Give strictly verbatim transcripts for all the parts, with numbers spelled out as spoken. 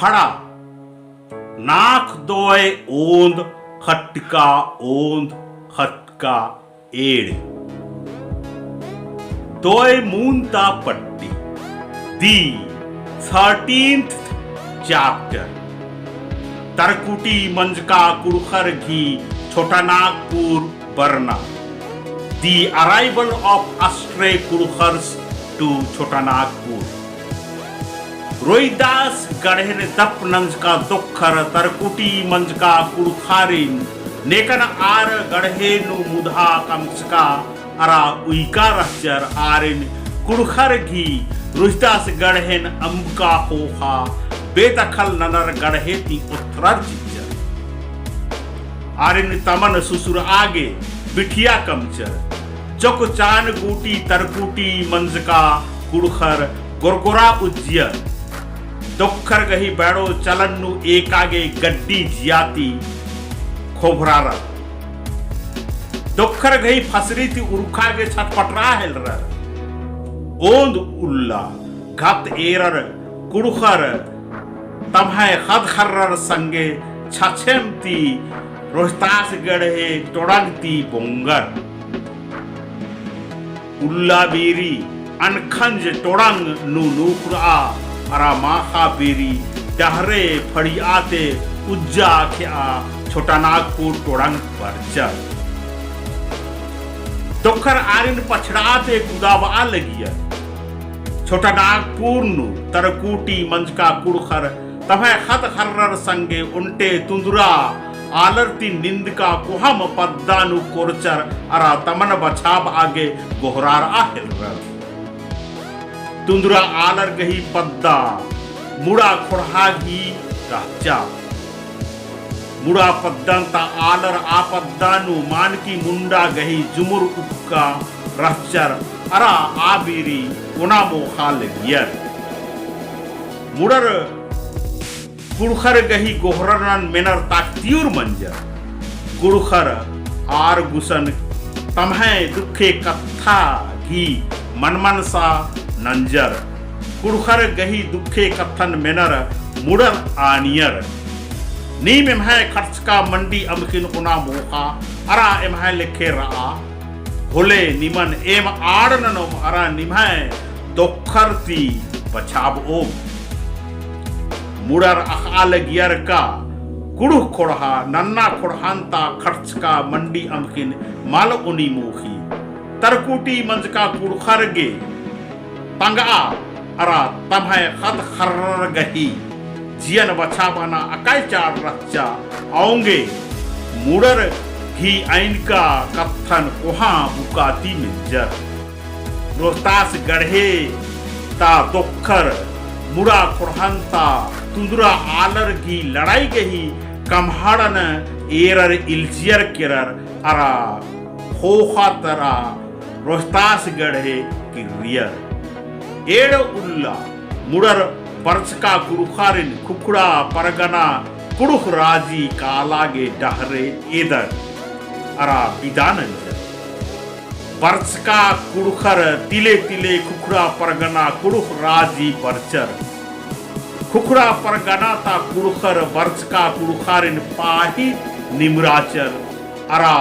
फड़ा, नाख़ दोय ओन्द ख़टका ओन्द ख़टका एंड़। दोय मून्द ता पट्टी। The thirteenth chapter। तरकुटी मंजका कुँड़ुख़र गही छोटानागपुर बरना। The arrival of astray कुँड़ुख़र्स to छोटानागपुर। रोहिदास गढ़ेन दप नंजका दोक्खर तरकुटी मंजका कुँड़ुख़ारिन नेकन आर गढ़े नू मुधा कमचका अरा उइका रहचर। आरिन कुँड़ुख़र गही रोहिदास गढ़ेन अम्बका ख़ोख़ा बेदखल ननर गढ़े ती ओथरर चिच्चर। आरिन तमन सुसुरआ गे बिठिया कमचर। चोक चान गूटी तरकुटी मंजका कुँड़ुख़र गोरगोरा उज्जियर। दोक्खर गही बैड़ो चलन नू एका गे गड्डी जिया ती खोभरारर। दोक्खर गही फसरी ती उरखा गे छटपटरा हेलरर। ओन्द उल्ला घत एरर कुँड़ुख़र तम्है ख़द्द ख़र्रर संगे छछेम ती रोहतास गढ़े टोड़ंग ती बोंगर। उल्ला बीरी अनखंज टोड़ंग नू नूखुरआ अरा माख़ा बीरी डहरे फड़िया ते उज्जा खेआ छोटानागपुर टोड़ंग बरचर। दोक्खर आरिन पछड़ा ते कुदाबआ लगियर। छोटानागपुर नू तरकुटी मंजका कुँड़ुख़र तम्है ख़द्द ख़र्रर संगे ओन्टे तुन्दुरा आलर ती निंदका कोहम पद्दा नू कोरचर अरा तमन बछाबआ गे गोहरारआ हेलरर। तुन्दुरा आलर गही पद्दा मुड़ा ख़ोंड़हा गही रहचा। मुड़ा पद्दन ता आलर आ पद्दा नू मानकी मुंडा गही जुमुर उक्का रहचर अरा आ बीरी ओना मोख़ा लगियर। मुड़र कुँड़ुख़र गही गोहरनन मेनर ताकतिउर मंजर। कुँड़ुख़र आर गुसन तम्है दुखे कत्था गही मनमनसा नंजर। कुँड़ुख़र गही दुखे कत्थन मेनर मुड़र आनियर। नीम एम्है खटचका मंडी अमख़िन ओना मोख़ा अरा एम्है लेखे रआ। होले निमन एम आड़ ननोम अरा निम्है दोक्खर ती बछाबओम। मुड़र अख़आ लगियर का कुँड़ुख़ ख़ोंड़हा नन्ना ख़ोंड़हन ता खटचका मंडी अमख़िन मल ओनी मोख़ी। तरकुटी मंजका कुँड़ुख़र गे तंगआ अरा तम्है ख़द्द ख़र्रर गही जियन बछाबअना अकय चाड़ रहचा। औंगे मुड़र गही अइनका कत्थन कोहाँ बुकाती मिंजर। रोहतास गढ़े ता दोक्खर मुड़ा ख़ोंड़हन ता तुन्दुरा आलर गही लड़ाई गही कम्हाड़न एरर इल्जियर केरर अरा ख़ोख़ा तरा रोहतास गढ़े किर्रियर। एंड़ उल्ला मुड़र बरचका कुँड़ुख़ारिन खुखड़ा परगना कुँड़ुख़ राजी काला गे डहरे एदर अरा बिदा नंजर। बरचका कुँड़ुख़र तिले तिले खुखड़ा परगना कुँड़ुख़ राजी बरचर। खुखड़ा परगना ता कुँड़ुख़र बरचका कुँड़ुख़ारिन पाही निमराचर अरा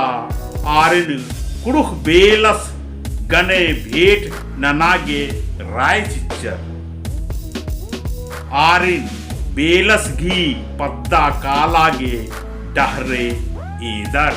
आरिन कुँड़ुख़ बेलस गने भेंट नना गे राय चिच्चर। आरिन बेलस गही पद्दा काला गे डहरे एदर।